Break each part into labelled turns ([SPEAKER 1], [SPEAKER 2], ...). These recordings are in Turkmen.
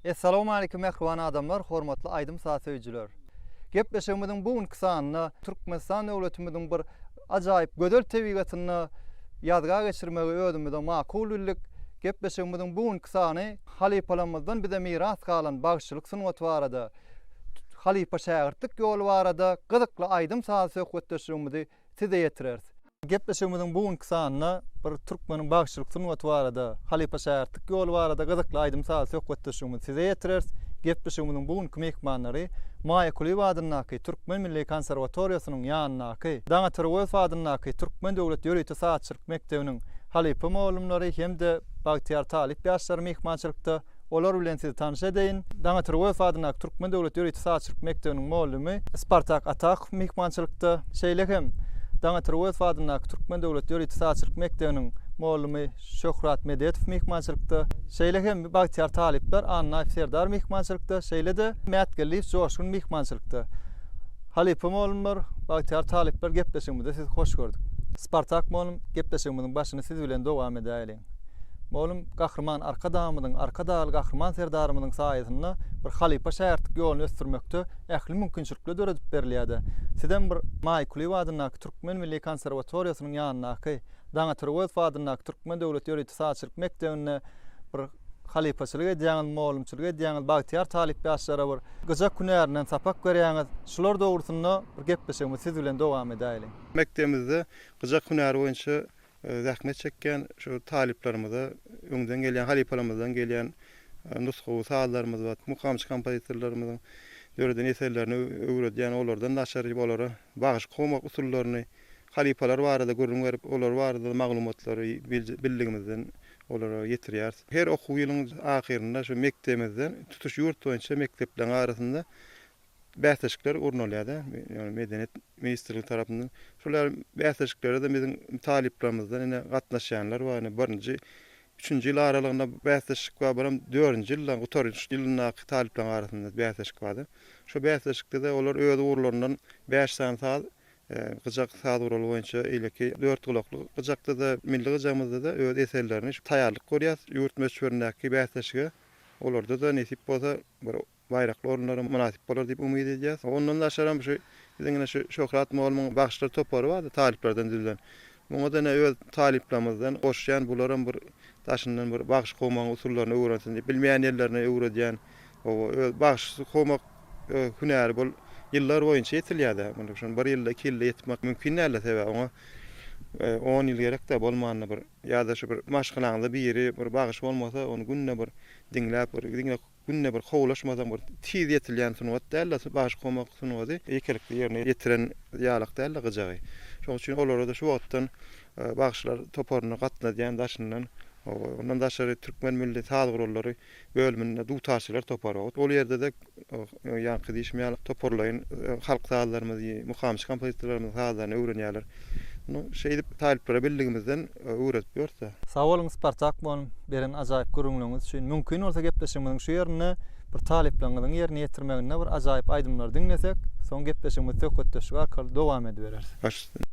[SPEAKER 1] Essalawmaleýkim mähriban adamlar, hormatly aýdym-saz söýüjiler! Gepleşigimiziň bu günki sanynda Türkmenistan döwletimiziň bir ajaýyp gözel tebigatynda ýazga geçirmegi özümize makul bildik. Gepleşigimiziň bu günki sany halypalarymyzdan bize miras galan bagşyçylyk sungaty barada, halypa-şägirtlik ýoly barada gyzykly aýdym-saz söhbetdeşligimizi size ýetireris. Gepleşigimiziň bu günki sanynda bir türkmeniň bagşyçylyk sungaty barada, halypa-şägirtlik ýoly barada gyzykly aýdym-saz söhbetdeşligimizi size ýetireris. Gepleşigimiziň bu günki myhmanlary Maýa Kulyýewa adyndaky Türkmen milli konserwatoriýasynyň ýanyndaky Daňatar Öwezow adyndaky Türkmen döwlet ýörite sazçylyk mekdebiniň halypa mugallymlary hem-de bagtyýar talyp ýaşlary myhmançylykda Olar bilen sizi tanyş edeýin. Daňatar Öwezow adyndaky Türkmen döwlet ýörite sazçylyk mekdebiniň mugallymy Spartak Atakow myhmançylykda, şeýle hem Daňatar Öwezow adyndaky Türkmen döwlet ýörite sazçylyk mekdebiniň mugallymy Şöhrat Medetow myhmançylykda, şeýle hem bagtyýar talyplar Annaýew Serdar myhmançylykda, şeýle-de Mätgeldiýew Joşgun myhmançylykda. Halypa mugallymlar, bagtyýar talyplar gepleşigimizde sizi hoş gördük. Spartak mugallym, gepleşigimiziň başyny siz bilen dowam edäýeliň. Mugallym, Gahryman Arkadagymyzyň, Arkadagly Gahryman Serdarymyzyň saýasynda bir halypa-şägirtlik ýoluny ösdürmekde ähli mümkinçilikler döredip berilýär-de. Sizem bir Maý Kulyýew adyndaky Türkmen milli konserwatoriýasynyň ýanyndaky Daňatar Öwezow adyndaky Türkmen döwlet ýörite sazçylyk mekdebinde bir halypaçylyk edýäňiz, mugallymçylyk edýäňiz, bagtyýar talyp ýaşlara bir gyjak hünärinden sapak berýäňiz. Şular dogrusynda bir gepleşigimizi siz bilen dowam edäýeliň.
[SPEAKER 2] Mekdebimizde gyjak hünäri boýunça Zähmet çekýän şu talyplarymyza öňden gelýän halypalarymyzdan gelýän nusgawy sazlarymyz bar. Mukamçy kompozitorlarymyzyň döreden eserlerini öwredýän, olardan daşary olara bagşy kowmak usullaryny, halypalar barada gürrüň berip, olar barada maglumatlary bildigimizden olara ýetirýäris. Her okuw ýylyň ahyrynda şu mekdebimizden tutuş ýurt boýunça mekdepleriň arasynda bäsleşikler gurnalýar-da, ýagny Medeniýet ministrligi tarapyndan. Şol ýaly bäsleşiklere-de biziň talyplarymyzdan ine gatnaşýanlar bar. Ine birinji, üçünji ýyl aralygynda bäsleşik bar, birem dördünji ýylda, gutaryş ýylyndaky talyplaryň arasynda bäsleşik bar-da. Şo bäsleşikde-de olar öz ugurlaryndan bäş sany saz, gyjak saz guraly boýunça eýleki dörtgulakly gyjakda-da, milli gyjagymyzda-da öz eserlerini taýýarlyk görýäs. Ýurt möçberindäki bäsleşige olarda-da nesip bolsa bir baýrakly orunlara mynasyp bolar diýip umyt edýäs. Ondan daşaram şu biziň ine şu Şöhrat mugallymyň bagşylar topary bardy, talyplardan düzülen. Muňa-da ine öz talyplarymyzdan goşýan, bularam bir daşyndan bir bagşy kowmagyň usullaryny öwrensin diýip, bilmeýän ýerlerini öwredýän. Hawa, öz bagşy kowmak hünäri bul ýyllar boýunça ýetilýär-de. Muny şony bir ýylda, iki ýylda ýetmek mümkin däl-de, sebäbi oňa on ýyl gerek-de, bolmanda bir ýa-da şu bir maşgalaňyzda biri bir bagşy bolmasa, ony günde bir diňläp, bir diňe Günde bir kowlaşmasaň bir tiz ýetilýän sungat däl-de, bagşy kowmak sungaty ýekelikde ýerine ýetiren ýalak däl-de gyjagy. Şonuň üçin olara-da şu wagtdan bagşylar toparyna gatnadýan daşyndan. Ondan daşary türkmen milli saz gurallary bölüminde dutarçylar topary bar. Ol ýerde-de ýaňky diýşim ýaly toparlaýyn halk sazlarymyzy, mukamçy kompozitorlarymyzyň sazlaryny öwrenýärler. Şeýdip talyplara bildigimizden öwredip ýörüs-dä.
[SPEAKER 1] Sag boluň Spartak mugallym beren ajaýyp gürrüňleriňiz üçin. Mümkin bolsa gepleşigimiziň şu ýerinde bir talyplaryňyzyň ýerine ýetirmeginde bir ajaýyp aýdymlary diňlesek, soň gepleşigimizi söhbetdeşlik arkaly dowam edibereris.
[SPEAKER 2] Baş üstüne.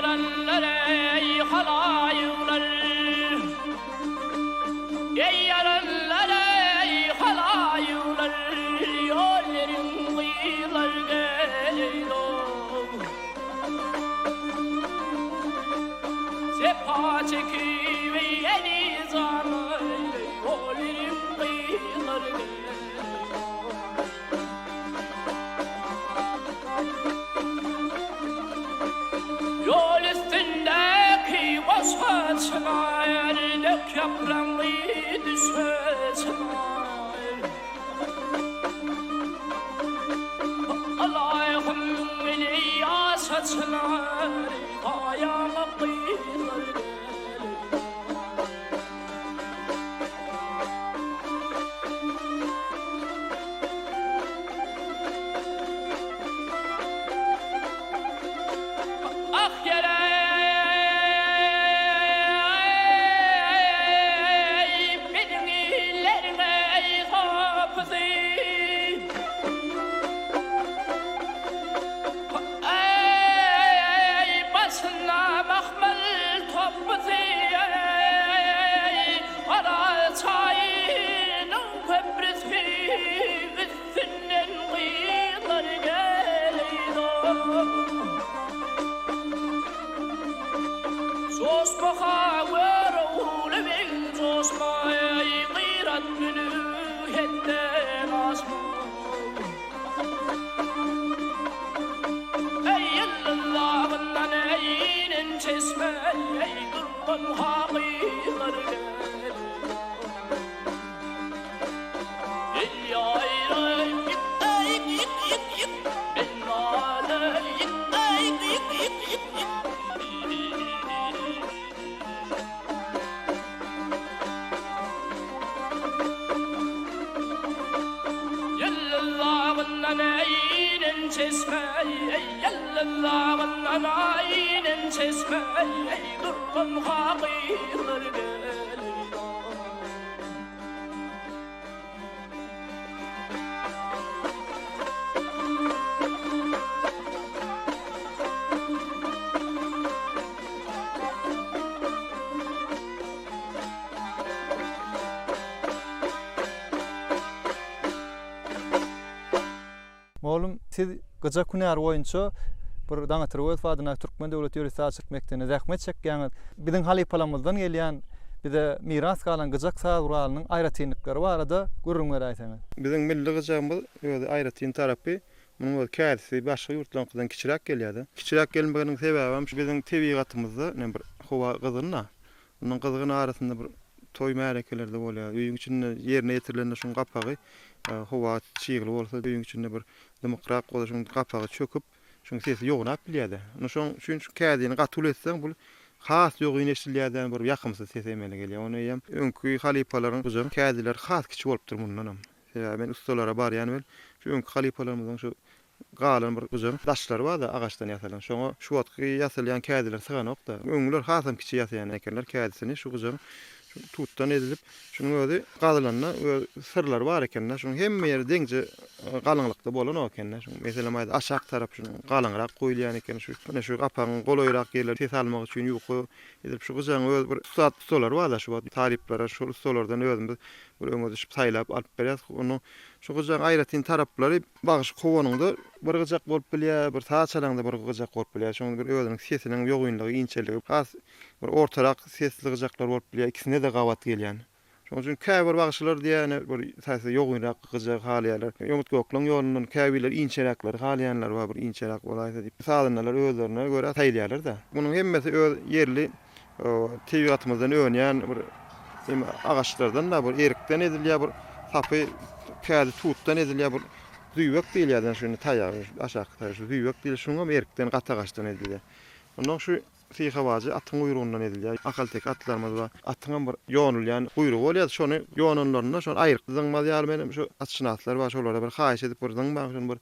[SPEAKER 3] ýaranlar eý halaýyklar Eý ýaranlar eý halaýyklar Ýol beriň gyzlar geleýin-ow Jepa çekip eý eziz jana Ýol beriň gyzlar geleýin-ow. Ýol üstündäki goşa çynar, Dök ýapraňy düşe çynar. Ylaýhym meni ýaşa çynar, Saýaňa gyzlar geler. Ah ýere biziň illeriň eý gapysy. Eý başynda mahmal topbusy eý Gara çaýynyň köprüsi Üstünden gyzlar geleýin-ow. Joşma-ha Görogly beg joşma, eý, Gyrat münüp hetden aşma. Eý, ýyldyz dagyndan inen çeşme, eý, durlan-ha gyzlar geleýin-ow.
[SPEAKER 1] Mugallym, siz gyjak hünäri boýunça bir Daňatar Öwezow adyndaky Türkmen döwlet ýörite sazçylyk mekdebinde zähmet çekýäňiz. Biziň halypalarymyzdan gelýän bize miras galan gyjak saz guralynyň aýratynlyklary barada gürrüň beräýseňiz.
[SPEAKER 2] Biziň milli gyjagymyz özi aýratyn tarapy, munuň özi kädisi başga ýurtlaryňkydan kiçiräk gelýär-de. Kiçiräk gelmeginiň sebäbem şu biziň tebigatymyzda ine bir howa gyzgyn-da, onuň gyzgyn arasynda bir toý märekelerde bolýar. Öýüň içinde ýerine ýetirilende şuň gapagy howa çygly bolsa öýüň içinde bir dymykrak bolsa şuň gapagy çöküp, Şuň sesi ýognap bilýär-de. Indi şoň üçin şu kädini gaty uly etseň, bul has ýogyn eşidilýär-de, bir ýakymsyz ses emele gelýär. Ony eýýäm öňki halypalaryň bujaryň kädileri has kiçi bolupdyr mundanam. Sebäbi men ussalara barýan wel, şu öňki halypalarymyzyň şu galan bir bujaryň daşlary bar-da, agaçdan ýasalan. Şoňa şu wagtky ýasalýan kädiler syganok-da. Öňler hasam kiçi ýasaýan ekenler kädisini şu bujaryň şu tutdan edilip, Şunuň özi gazylanda öz syrlary bar ekende, şunuň hemme ýeri deňje galyňlykda bolanok ekende. Şunuň meselem aýda aşak tarapy şunuň galyňrak goýulýan eken. Şu ine şu gapagyň golaýrak ýerleri ses almak üçin ýuka edilip şu gyjagyň öz bir ussat ussalary bar-da şu wagt talyplara şol ussalardan özümiz bir öňe düşüp saýlap alyp berýäs. Onuň şu gyjagyň aýratyn taraplary bagşy kowanyňda bir gyjak bolup bilýär, bir saz çalaňda bir gyjak bolup bilýär. Şonuň bir özüniň sesiniň ýogynlygy, inçeligi has Bir ortarak sesli gyjaklar bolup bilýär, ikisine-de gabat gelýän. Şonuň üçin käbir bagşylar diýýär, ine, bir sesi ýogynrak gyjagy halaýarlar. Ýomut gökleň ýolundan käbirleri inçeräkleri halaýanlar bar, bir inçeräk bolaýsa diýip. Sazandalar özlerine görä saýlaýarlar-da. Munuň hemmesi öz ýerli tebigatymyzdan önýän bir hem agaçlardan-da, bir erikden edilýär, bir sapy kädi tutdan edilýär, bir züýbek diýilýär, şuny taýagy, aşaky taýagy şu züýbek diýilýär, şuňam erikden, gaty agaçdan edilýär. Ondan şu Syhabajy atyň guýrugyndan edilýär. Ahalteke atlarymyz bar. Atyňam bir ýonulýan guýrugy bolýar. Şony ýonanlarynda şony aýryp zyňmaz ýaly menem şu atşynaslar bar, şolara bir haýyş edip bir zyňmaň şony bir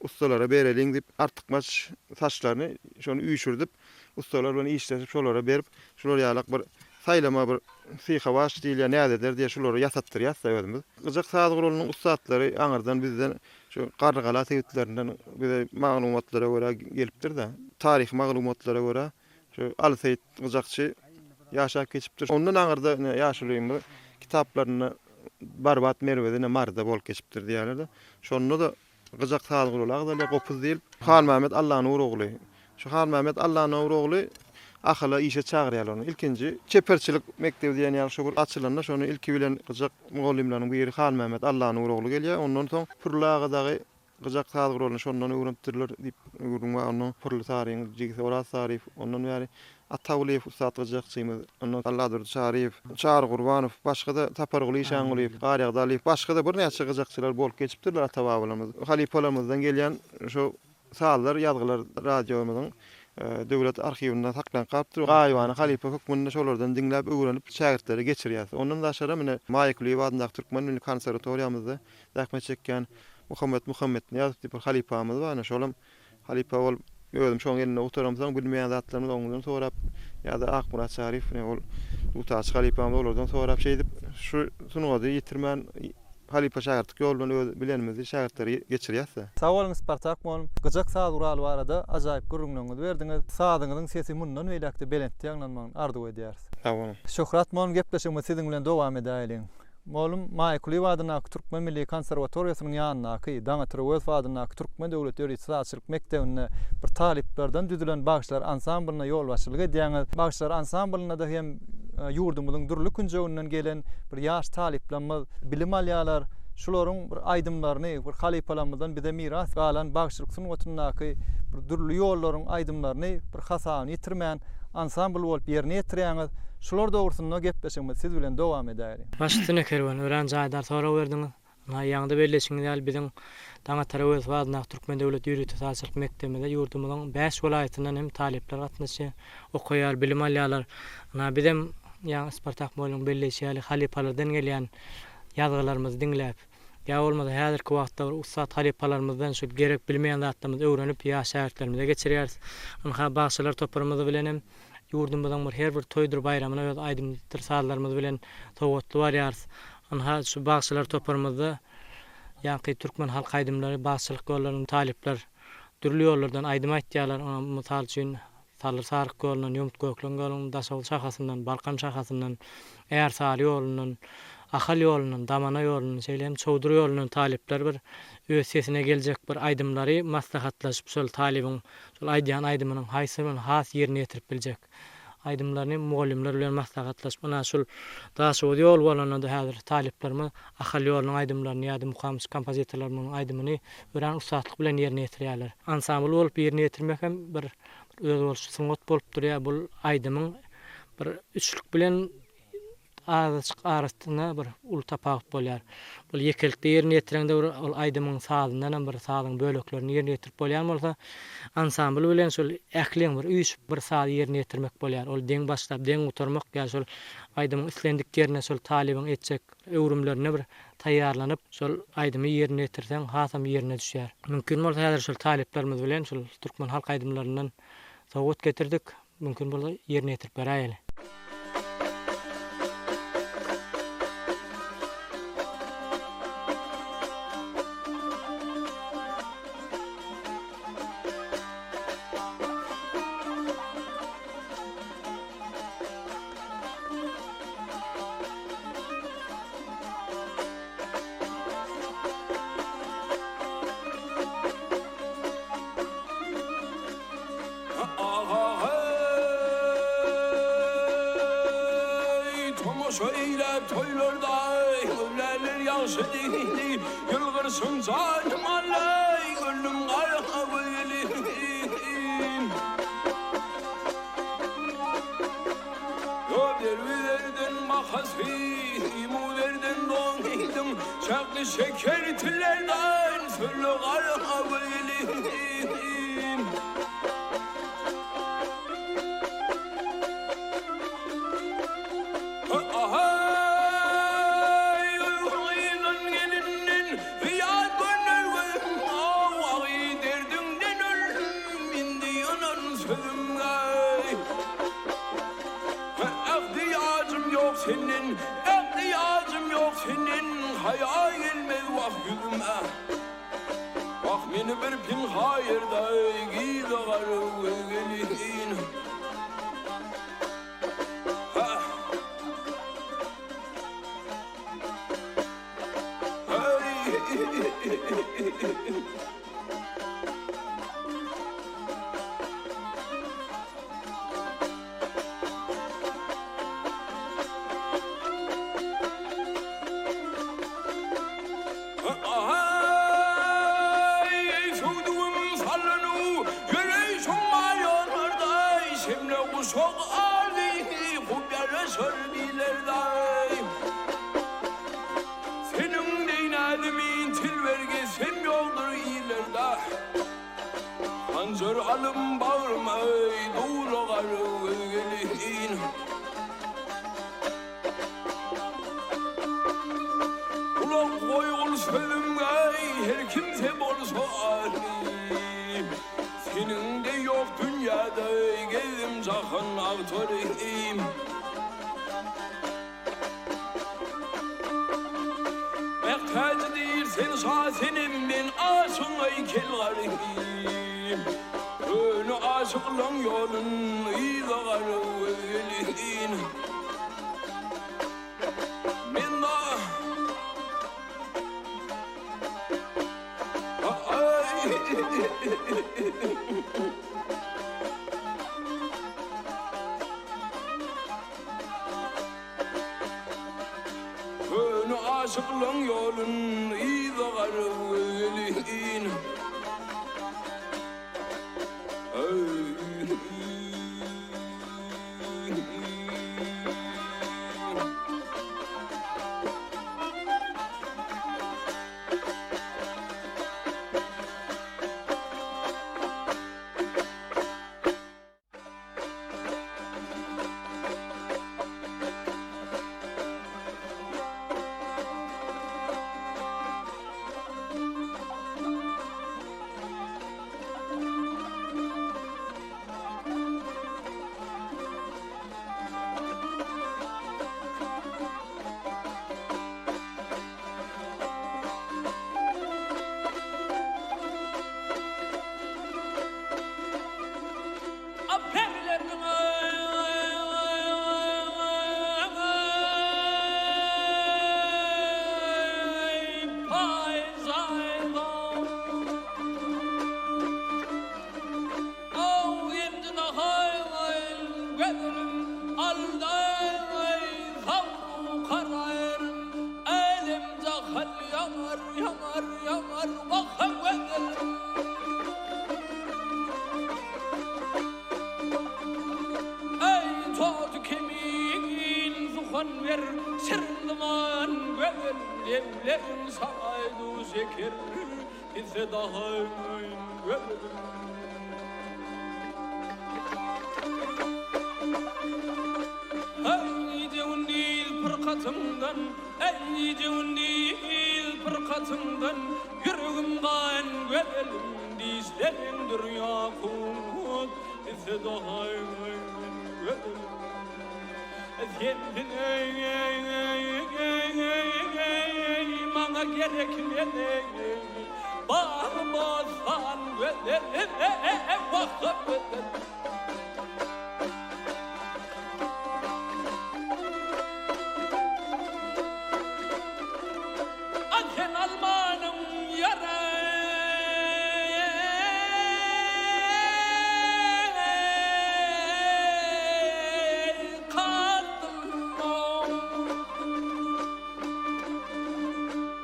[SPEAKER 2] ussalara bereliň diýip artykmaç saçlaryny şony üýşürdip ussalar bilen işleşip şolara berip şular ýalak bir saýlama bir syhabaş diýilýär näzeder diýýär şulary ýasatdyrýas-da özümiz. Gyjak saz guralynyň ussatlary aňyrdan bizden Şu Garrygala sebitlerinden bize maglumatlara görä gelipdir-de. Taryhy maglumatlara görä. Şu Aly Seýit gyjakçy ýaşap geçipdir. Ondan aňyrda ine ýaşulymyz kitaplarynda Barbat Merwezi ine Maryda bolup geçipdir diýýärler-de. Şonda-da gyjak saz guraly agzalýar, gopuz diýlip. Halmämmet Allanur ogly. Şu Halmämmet Allanur ogly Ahala işe çagyrýarlar ony. Ilkinji çeperçilik mekdebi diýen ýaly şu bir açylanda şony ilki bilen gyjak mugallymlarynyň biri Halmämmet Allanur ogly gelýär. Ondan soň Pürli aga dagy Gyjak saz guralyny şondan öwrenipdirler diýip gürrüň bar. Ondan Pürli Saryň jigisi Oraz Saryýew, ondan bäri Ata Gulyýew ussat gyjakçymyz, ondan Alladurdy Çaryýew, Çary Gurbanow, başga-da Saparguly Işangulyýew, Garýagdy Alyýew, başga-da birnäçe gyjakçylar bolup geçipdirler ata-babalarymyz. Halypalarymyzdan gelýän şu sazlar, ýazgylar radiomyzyň döwlet arhiwinde saklanyp galypdyr. Gaýybana halypa hökmünde şolardan diňläp, öwrenip, şägirtlere geçirýäris. Ondan daşaram ine Maýa Kulyýewa adyndaky Türkmen milli konserwatoriýamyzda zähmet çekýän Muhammet Muhammetnyýazow diýip bir halypamyz bar, ine şolam halypa bolup, özüm şoň elinde gutaramsoň, bilmeýän zatlarymyzy oňdan sorap, ýa-da Akmyrat Çaryýew, ine ol dutarçy halypamyz, olardan sorap şeýdip şu sungaty ýitirmän halypa-şägirtlik ýoly bilen öz bilenimizi şägirtlere geçirýäs-de.
[SPEAKER 1] Sag boluň Spartak mugallym, gyjak saz guraly barada ajaýyp gürrüňleriňizi berdiňiz. Sazyňyzyň sesi mundan beýläk-de belentde ýaňlanmagyny arzuw edýäris.
[SPEAKER 2] Sag boluň.
[SPEAKER 1] Şöhrat mugallym gepleşigimizi siziň bilen dowam edäýeliň. Mugallym Maýa Kulyýewa adyndaky Türkmen milli konserwatoriýasynyň ýanyndaky Daňatar Öwezow adyndaky Türkmen döwlet ýörite sazçylyk mekdebinde bir talyplardan düzülen bagşylar ansamblyna ýolbaşçylyk edýäňiz. Bagşylar ansamblynda-da hem ýurdumyzyň dürli künjeginden gelen bir ýaş talyplarymyz bilim alýarlar. Şularyň bir aýdymlaryny, bir halypalarymyzdan bize miras galan bagşylyk sungatyndaky bir dürli ýollaryň aýdymlaryny bir hasabyny ýitirmän ansambl bolup ýerine ýetirýäňiz. Şular dogrusynda gepleşigimizi siz bilen dowam edäýeliň.
[SPEAKER 4] Baş üstüne Kerwen, örän jaýdar sorag berdiňiz. Ynha, ýaňy-da belleşiňiz ýaly, biziň Daňatar Öwezow adyndaky Türkmen döwlet ýörite sazçylyk mekdebimize ýurdumyzyň bäş welaýatyndan hem talyplar gatnaşýar, okaýar, bilim alýarlar. Ynha, bizem ýaňy Spartak mugallymyň belleýşi ýaly, halypalardan gelýän ýazgylarymyzy diňläp, ýa bolmasa häzirki wagtda bir ussat halypalarymyzdan şu gerek bilmeýän zatlarymyzy öwrenip, ýaş şägirtlerimize geçirýäris. Ynha, bagşylar toparymyz bilen hem Ýurdumyzyň bir her bir toýdur baýramyna öz aýdymdyr sazlarymyz bilen sowgatly barýarys. Ynha, şu bagşylar toparymyzda ýaňky türkmen halk aýdymlary, bagşylyk ýollaryny talyplar dürli ýollardan aýdym aýtýarlar. Oňa mysal üçin, Salyr Saryk ýolundan, Ýomut Gökleň ýolunyň Daşoguz şahasyndan, Balkan şahasyndan, Ärsary ýolundan, Ahal ýolundan, Damana ýolundan, şeýle hem Çowdur ýolundan talyplar bir öz sesine geljek bir aýdymlary maslahatlaşyp şol talybyň Şol aýdýan aýdymynyň haýsy birini has ýerine ýetirip biljek aýdymlaryny mugallymlar bilen maslahatlaşyp, ynha şul Daşoguz ýoly bolanda-da häzir talyplarymyz Ahal ýolunyň aýdymlaryny ýa-da mukamçy kompozitorlarymyzyň aýdymyny örän ussatlyk bilen ýerine ýetirýärler. Ansambl bolup ýerine ýetirmek hem bir özboluşly sungat bolup durýar. Bul aýdymyň bir üçlük bilen Azajyk arasynda bir uly tapawut bolýar. Bul ýekelikde ýerine ýetireňde bir ol aýdymyň sazyndanam bir sazyň böleklerini ýerine ýetirip bolýan bolsa, ansambl bilen şol ähliň bir üýşüp bir sazy ýerine ýetirmek bolýar. Ol deň başlap, deň gutarmak ýa şol aýdymyň islendik ýerine şol talybyň etjek öwrümlerine bir taýýarlanyp şol aýdymy ýerine ýetirseň hasam ýerine düşýär. Mümkin bolsa häzir şol talyplarymyz bilen şol türkmen halk aýdymlaryndan sowgat getirdik. Mümkin bolsa ýerine ýetirip beräýeli.
[SPEAKER 3] Aga-heý, tomaşa eýläp toýlarda, Göwläler ýagşy diýdi, Ýylgyrşyň janym al-eý, Gönlüm gara göýeli. Ýo derbi-derden bahasy, Imu-zerden don geýdim, Çakly şeker tillerden, Sölle gara göýeli. Wah meni bir pinha ýerde gizle gara göz gelin. Aý, söwdügim sallynu, ýöreýşiň maýonlardaý, Şemle guşak aldy, hup ýaraşar diýlerdaý. Seniň deý näzimin tilber gezsem ýokdur illerde. Hanjar alym bagryma, dura gara göz gelin. Gulak goýgul sözümge, her kimse bolsa alim. Seniň deý ýok dünýäde, gezdim jahan agtarym. Mähtäji diýr sen şa senem men aşygyň kel garym. Köne aşyklaň ýolun yza gara göz gelin. Men Köne aşyklaň ýolun yza gara göz gelin. Eý, toty kemin suhan ber, şirin-zaman gözel demleriň saýdu şeker, ise dahy gözelim. Eý, gije-gündiz pyrkatyňdan, eý, gije-gündiz pyrkatyňdan, ýüregim gan gözelim, dişleriňdir ýakut, ise dahy gözelim. Sensiz eý, eý, eý, eý, eý, eý, maňa gerek melek, bagy-bossan gözelim, wah, gözelim. Sen almanyň ýara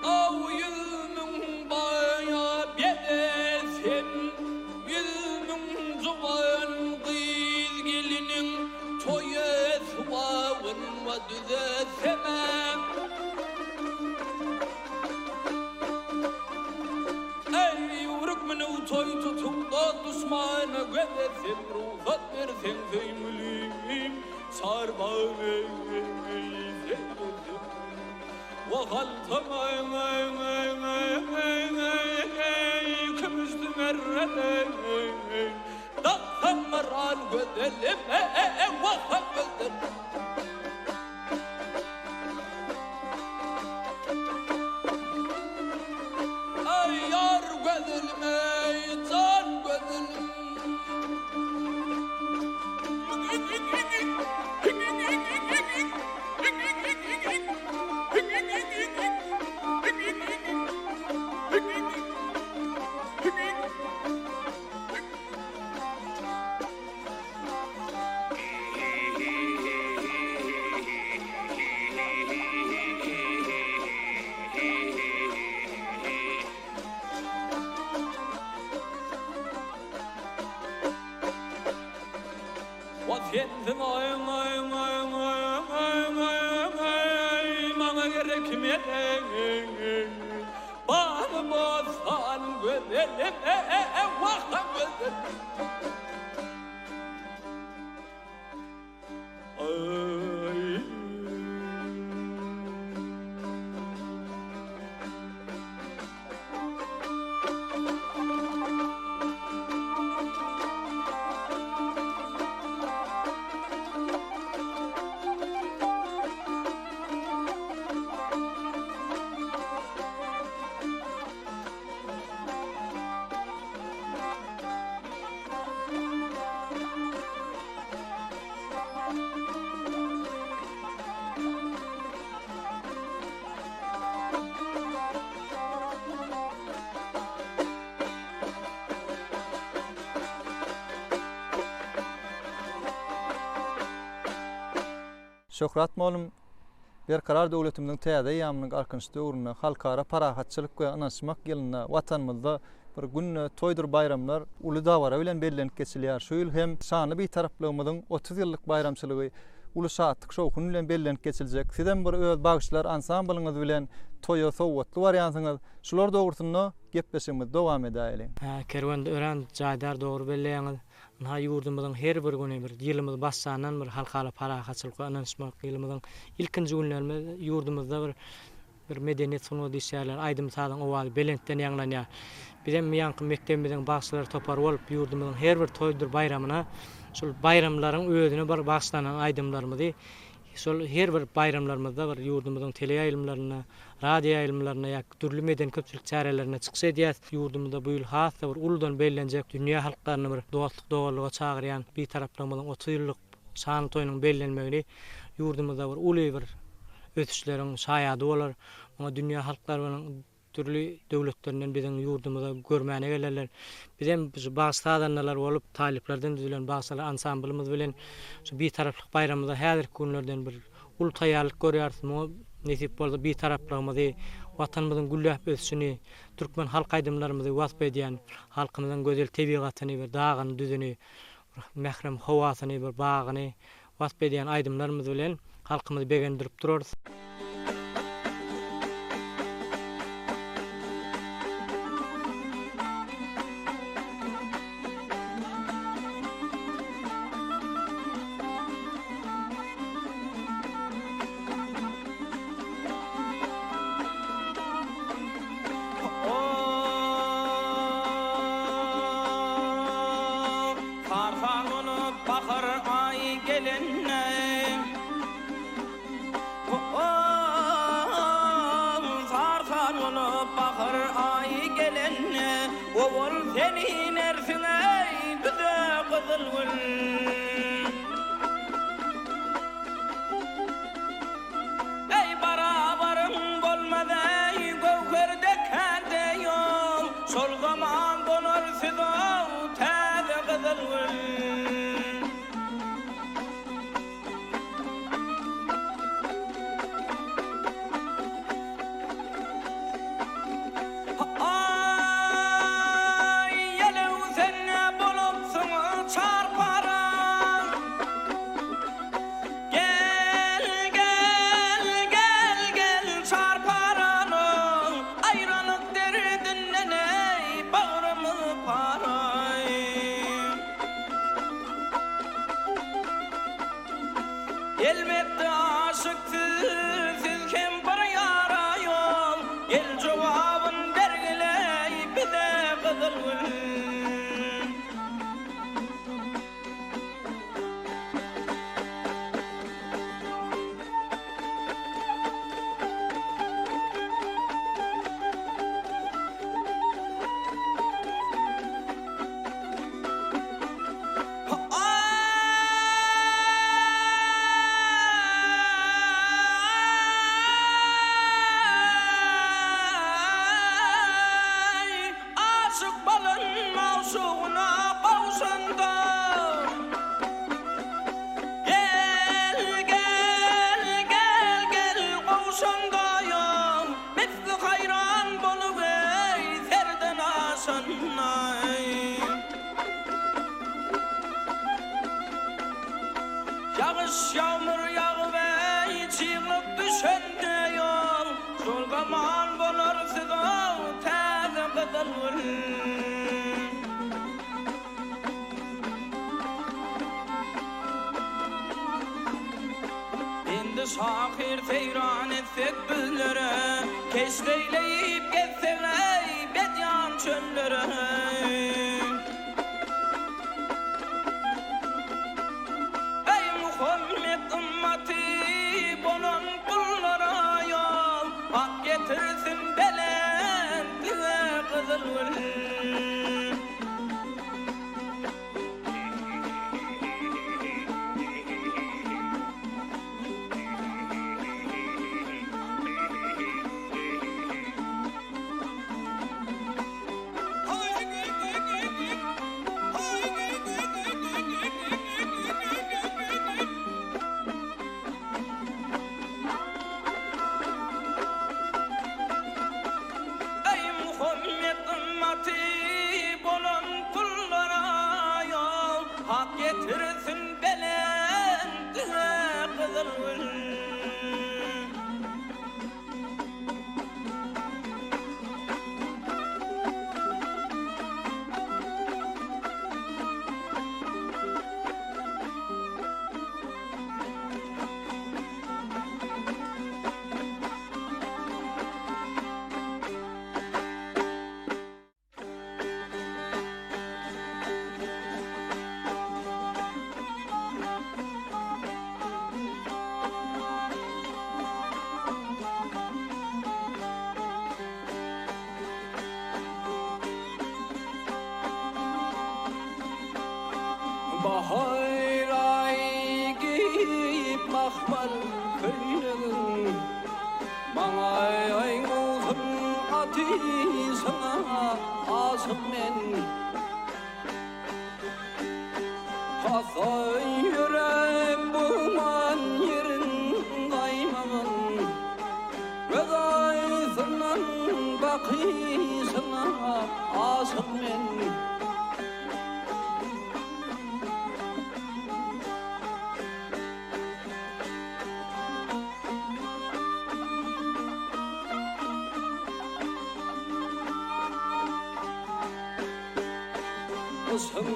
[SPEAKER 3] Aw 100 000 baýa bedesem, 100 000 juwan gyz geliniň toýa suwagyn we düzetsem. Eý, ýüwrük münüw toý tutup da duşmana gözetsem, rugsat berseň söýgülim, çarbag Wahaltam aý aý aý aý aý aý kümüşli merrede Dagdan maral gözelim, wah gözelim. Eý ýar gözelim, eý jan gözelim. O sensiň oý oý oý oý oý oý maňa gerek meleň Bary bossan gözelim wah gözelim Aý.
[SPEAKER 1] Şöhrat mugallym, Berkarar döwletimiziň täze eýýamynyň Galkynyş döwründe, Halkara parahatçylyk we ynanyşmak ýylynda Watanymyzda bir günde toýdur baýramlar uly dabara bilen bellenip geçilýär. Şu ýyl hem şanly Bitaraplygymyzyň 30 ýyllyk baýramçylygy uly şatlyk-şowhun bilen bellenip geçiljek. Sizem bir öz bagşylar ansamblyňyz bilen toýa sowgatly barýansyňyz. Şular dogrusynda gepleşigimizi dowam edäýeliň.
[SPEAKER 4] Kerwen örän jaýdar dogry belleýäňiz. Ynha ýurdumyzyň her bir güni bir ýylymyz başlandan bir Halkara parahatçylyk we ynanyşmak ýylymyzyň ilkinji günlerimiz ýurdumyzda bir bir medeniýet sungat işgärleri aýdym-sazyň owazy belentden ýaňlanýar. Bizem ýaňky mekdebimiziň bagşylar topary bolup ýurdumyzyň her bir toýdur baýramyna şol baýramlaryň özüne bir bagyşlanan aýdymlarymyzy şol her bir baýramlarymyzda bir ýurdumyzyň teleýaýlymlarynda, radioýaýlymlarynda ýa dürli medeni-köpçülik çärelerinde çykyş edýäs. Ýurdumyzda bu ýyl has-da bir uludan bellenjek dünýä halklaryny bir dostluk-doganlyga çagyrýan Bitaraplygymyzyň 30 ýyllyk şanly toýunyň bellenmegini ýurdumyzda bir uly bir ösüşleriň şaýady bolar. Muňa dünýä halklarynyň dürli döwletlerinden biziň ýurdumyza görmäne gelerler. Bizem şu bagşy-sazandalar bolup, talyplardan düzülen bagşylar ansamblymyz bilen şu Bitaraplyk baýramymyza häzirki günlerden bir uly taýýarlyk görýäris. Muňa nesip bolsa Bitaraplygymyzy, Watanymyzyň gülläp ösüşini, türkmen halk aýdymlarymyzy wasp edýän, halkymyzyň gözel tebigatyny bir dagyny, düzüni, bir mährem howasyny, bir bagyny wasp edýän aýdymlarymyz bilen halkymyzy begendirip durarys.
[SPEAKER 3] Sar-sar bolup bahar aýy gelende, Sar-sar bolup bahar aýy gelende, Owal sen inersiň eý bize gyzyl gül. Eý barabaryň bolmaz eý göwher dek hände ýol, Şol zaman bolar siz-ow täze gyzyl gül. Aý, ýelew sen-ä bolupsyň çarpara. Gel, gel, gel, gel çarparanyň, Aýralyk derdinden eý, bagrymyz paraý. Elbetde aşyk siz, siz hem bir ýara ýol, Gel jogabyn bergileý bize gyzyl gül. Ýagyş ýagmyr ýagyp eý çyglyk düşende ýol Şol zaman bolar siz-ow täze gyzyl gül. Indi şahyr seýran etsek bizlere, Keşt eýleýip gezseg-eý bedýan çöllere. Eý Muhammet ymmaty bolan gullara ýol, Hak getirsin belentlige gyzyl gül. Eý Muhammet ymmaty bolan gullara ýol Hak getirsin belentlige gyzyl gül. Bahar aýy geýip mahmal köýnegin, Maňa aýňalsyn atyşyňa aşyk men. Hasa ýürek bugman ýeriň gaýmagyn, Göz aýsyndan bakyşyňa aşyk men. Yşgym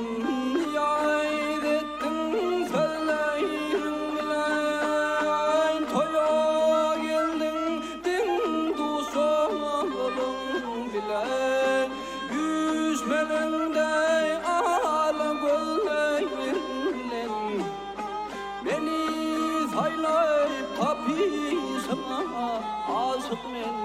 [SPEAKER 3] ýaýyp etdiň sözleriň bilen, Toýa geldiň deň-duşuň bilen, Üýşmeleňde ala gözleriň bilen, Meni saýlap tapyşyňa aşyk men.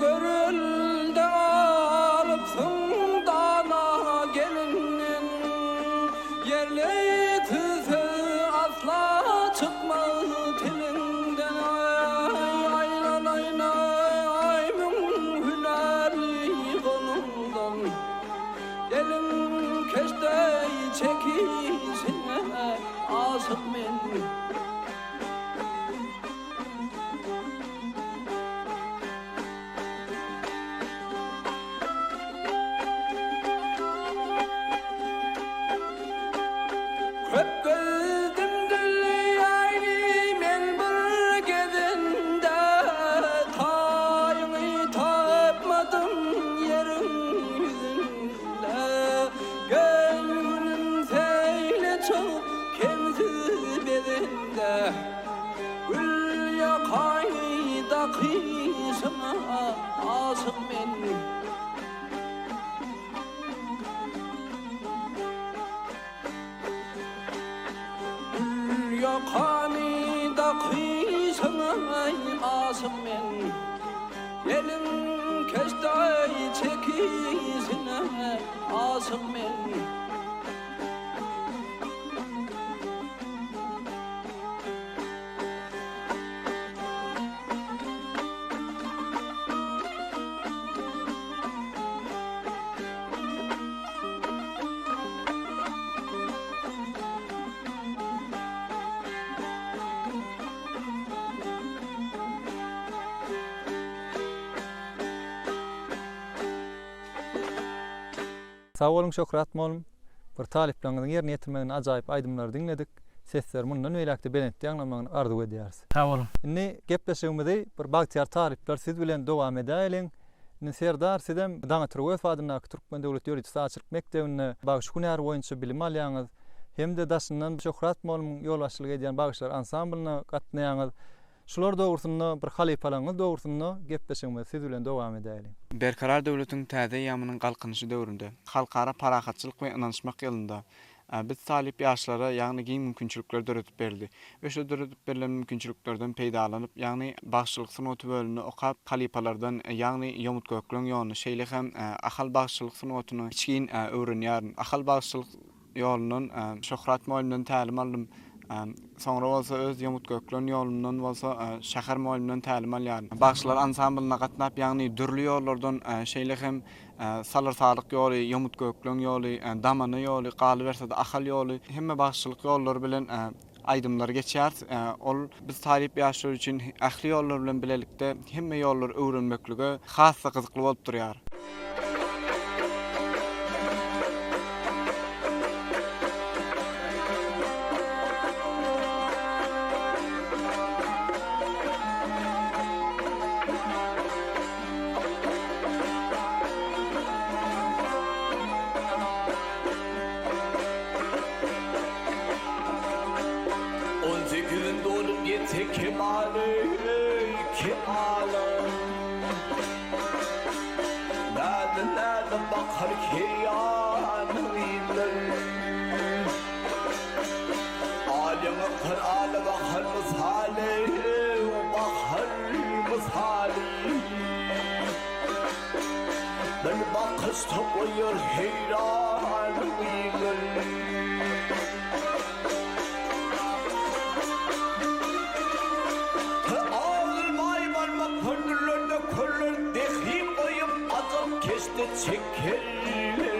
[SPEAKER 3] Görelde alypsyň dana gelinden, Ýerliksiz söz asla çykmaz tiliňden. Aýlanaýyn-aý müň hünärli goluňdan, Eliň keşdeý çekişine aşyk men. Köp gezdim dünýäni men bir gezende, Taýyňy tapmadym ýeriň ýüzünde. Gel gülüm seýle çyk kemsiz bedende, Gül ýakaýy dakyşyňa aşyk men. Gül ýakany dakyşyňa aşyk men. Eliň keşdeý çekişine aşyk men.
[SPEAKER 1] Sag boluň Şöhrat mollum. Bir talyplaryňyzyň ýerine ýetirmeginde ajaýyp aýdymlary diňledik. Sesleri mundan beýläk-de belentde ýaňlanmagyny arzuw edýäris.
[SPEAKER 4] Sag boluň.
[SPEAKER 1] Indi gepleşigimizi bir bagtyýar talyplar siz bilen dowam edäýeliň. Indi Serdar sizem Daňatar Öwezow adyndaky Türkmen döwlet ýörite sazçylyk mekdebinde bagşy hünäri boýunça bilim alýaňyz. Hem-de daşyndan Şöhrat mollumyň ýolbaşçylyk edýän bagşylar ansamblyna gatnaýaňyz. Şular dogrusynda bir halypalaryňyz dogrusynda gepleşigimizi siz bilen dowam edäýeliň.
[SPEAKER 5] Berkarar döwletiň täze eýýamynyň Galkynyşy döwründe, Halkara parahatçylyk we ynanyşmak ýylynda biz talyp ýaşlara ýagny giň mümkinçilikler döredip berildi we şo döredip berlen mümkinçiliklerden peýdalanyp ýagny bagşylyk sungaty bölümini okap halypalardan ýagny Ýomut Gökleň ýoluny şeýle hem Ahal bagşylyk sungatyny içgin öwrenýärin. Ahal bagşylyk ýolundan Şöhrat mugallymdan tälim aldym. Soňra bolsa öz Ýomut-Göklen ýolundan bolsa Şäher mugallymdan tälim alýaryn. Bagşylar ansamblyna gatnap, ýagny dürli ýollardan, şeýle hem Salyr-Salyk ýoly, Ýomut-Göklen ýoly, Damana ýoly, galyberse-de Ahal ýoly, hemme bagşyçylyk ýollary bilen aýdymlary geçýäris. Ol biz talyp ýaşlar üçin ähli ýollar bilen bilelikde hemme ýollary öwrenmeklige has-da gyzykly bolup durýar.
[SPEAKER 3] On sekizin dolup ýetse kemaly, kemaly. Näde-näde bakar her ýanyňdan. Alyňa kyraly bakar mysaly, bakar mysaly. Bir bakyşda goýar heýranyňdan. Agzylbaý barmak köllerde köller dehil goýup ajap keşde çekerler.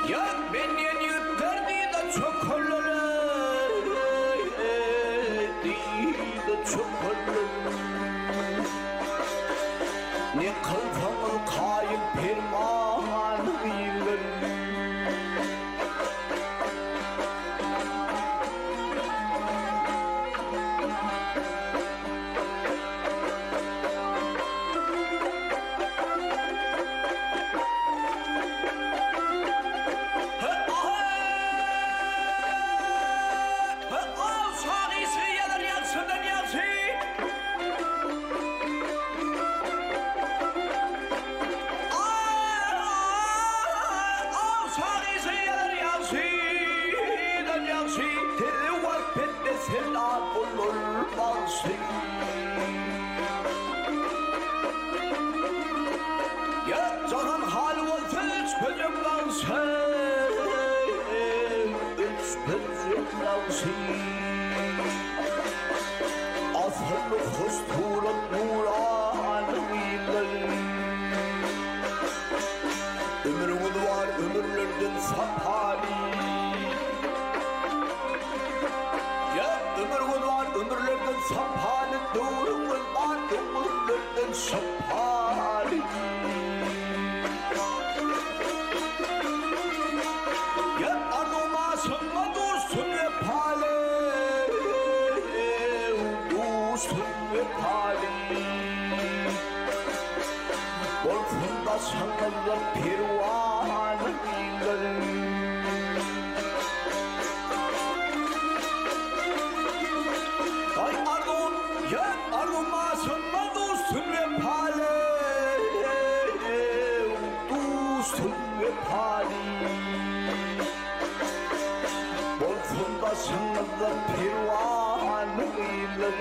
[SPEAKER 3] Ýa men diýen ýigitler dyza çökerler, dyza çökerler. Ne kylsaňyz kaýyl perman iller. Asylly hoş surat nurana gyzlar. Ömrüňiz bar ömürlerden sapaly. Ýa ömrüňiz bar ömürlerden sapaly, Döwrüňiz bar döwürlerden şypaly. Ýa arzuwma synma dursun wepaly, Dursun wepaly. Bolsun daşyňyzda perwana iller. Aý arzuwym, ýa arzuwma synma dursun wepaly, Dursun wepaly. Bolsun daşyňyzda perwana iller.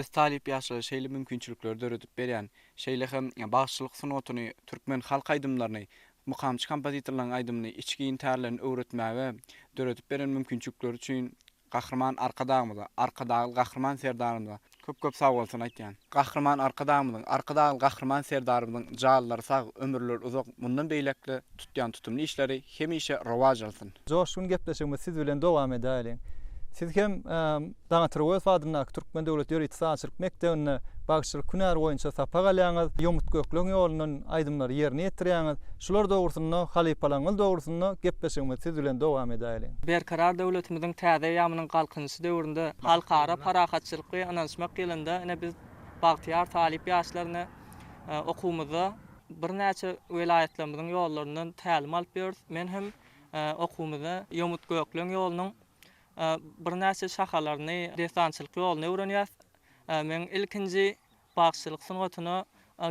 [SPEAKER 5] Biz talyp ýaşlara şeýle mümkinçilikleri döredip berýän, şeýle hem bagşylyk sungatyny, türkmen halk aýdymlaryny, mukamçy kompozitorlaryň aýdymyny içgin tärlerini öwretmäge döredip beren mümkinçilikleri üçin Gahryman Arkadagymyza, Arkadagly Gahryman Serdarymyza köp-köp sagbolsun aýtýan. Gahryman Arkadagymyzyň, Arkadagly Gahryman Serdarymyzyň janlary sag, ömürleri uzak, mundan beýläk-de tutýan tutumly işleri hemişe rowaç alsyn!
[SPEAKER 1] Joşgun gepleşigimizi siz bilen dowam edäýeliň. Siz hem Daňatar Öwezow adyndaky Türkmen döwlet ýörite sazçylyk mekdebinde bagşyçylyk hünäri boýunça sapak alýaňyz, Ýomut-Gökleň ýolundan aýdymlary ýerine ýetirýäňiz. Şular dogrusynda, halypalaryňyz dogrusynda gepleşigimizi siz bilen dowam edäýeliň.
[SPEAKER 6] Berkarar döwletimiziň täze eýýamynyň Galkynyşy döwründe, Halkara parahatçylyk we ynanyşmak ýylynda ine biz bagtyýar talyp ýaşlar ine okuwymyzda birnäçe welaýatlarymyzyň ýollaryndan tälim alyp ýörüs. Men hem okuwymyzda Ýomut-Gökleň ýolunyň birnäçe şahalaryny, dessançylyk ýoluny öwrenýäs. Meň ilkinji bagşyçylyk sungatyna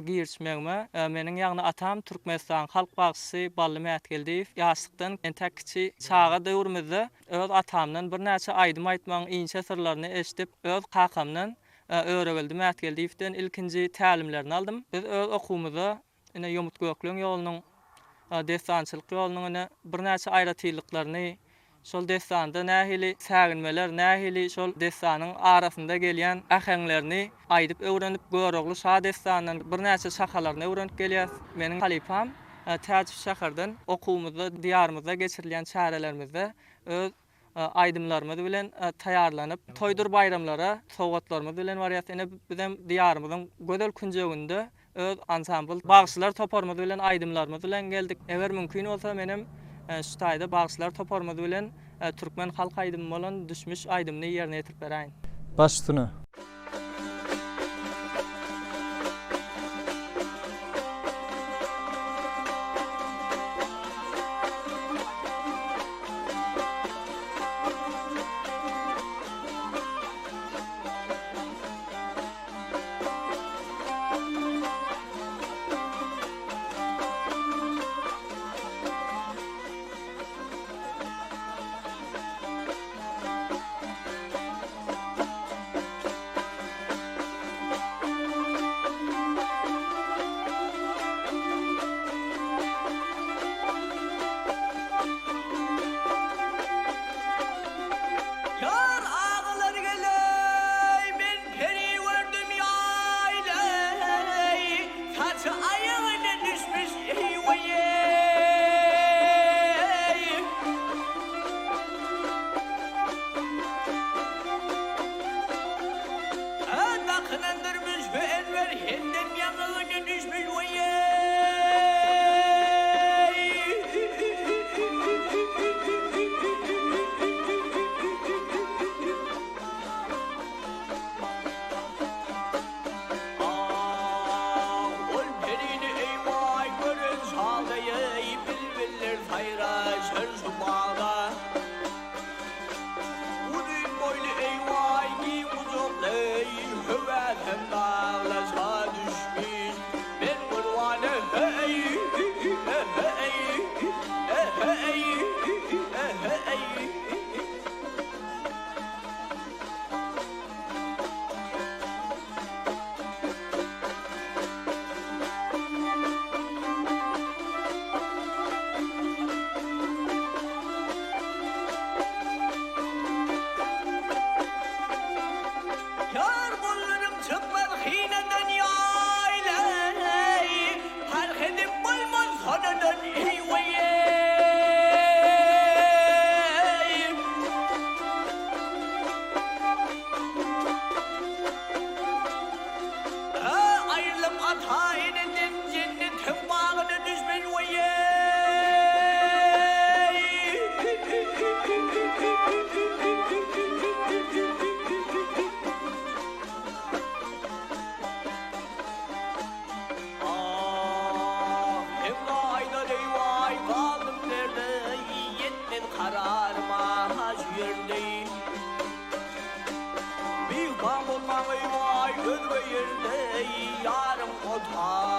[SPEAKER 6] girişmegime meniň ýagny atam Türkmenistanyň halk bagşysy Bally Mätgeldiýew ýaşlykdan entäk kiçi çaga döwrümizde öz atamdan birnäçe aýdym aýtmagyň inçe syrlaryny eşidip, öz kakamdan Öregeldi Mätgeldiýewden ilkinji tälimlerini aldym. Biz öz okuwymyzda Ine, Ýomut-Gökleň ýolunyň, dessançylyk ýolunyň ine, birnäçe aýratynlyklaryny, şol dessanda nähili säginmeler, nähili şol dessanyň arasynda gelýän äheňlerini aýdyp öwrenip, Görogly şa dessanyndan birnäçe şahalaryny öwrenip gelýäris. Meniň halypam Täjiş şäherden okuwymyzda, diýarymyzda geçirilýän çärelerimizde öz aýdymlarymyz bilen taýýarlanyp, toýdur baýramlara sowgatlarymyz bilen barýas. Ine, bizem Diýarymyzyň gözel künjeginde öz ansambl bagşylar toparymyz bilen aýdymlarymyz bilen geldik. Eger mümkin bolsa, menem şu taýda bagşylar toparymyz bilen türkmen halk aýdymy bolan Düşmüş aýdymyny ýerine ýetirip beräýin.
[SPEAKER 1] Baş üstüne.
[SPEAKER 3] Ýar agalar geleý, men peri gördüm ýaýlaý, Saçy aýagyna düşmüş eý-weý-eý. Dakynandyrmyş we enwer hemdem ýaňagyna düşmüş weý-eý. Ah, ol perini eý-waý gören çagda-eý, bilbiller saýraşar şu bagda. Uzyn boýly eýwaý giň gujakly höwäsem daglaşa düşmüş men gurbana heý heý heý heý. Ýar gollarym çykmaz hynadan ýaýlay, Parh edip bolmaz sonadan eý-weý-eý. Aýrylyp ata-eneden jennetiň bagyna düşmez weý-eý. Ah, Hemra aýdar eý-waý, galdym derde, ýetmez kararyma şu ýerde. Myhman bolmaň eý-waý özge ýerde, ýaryň otagynda.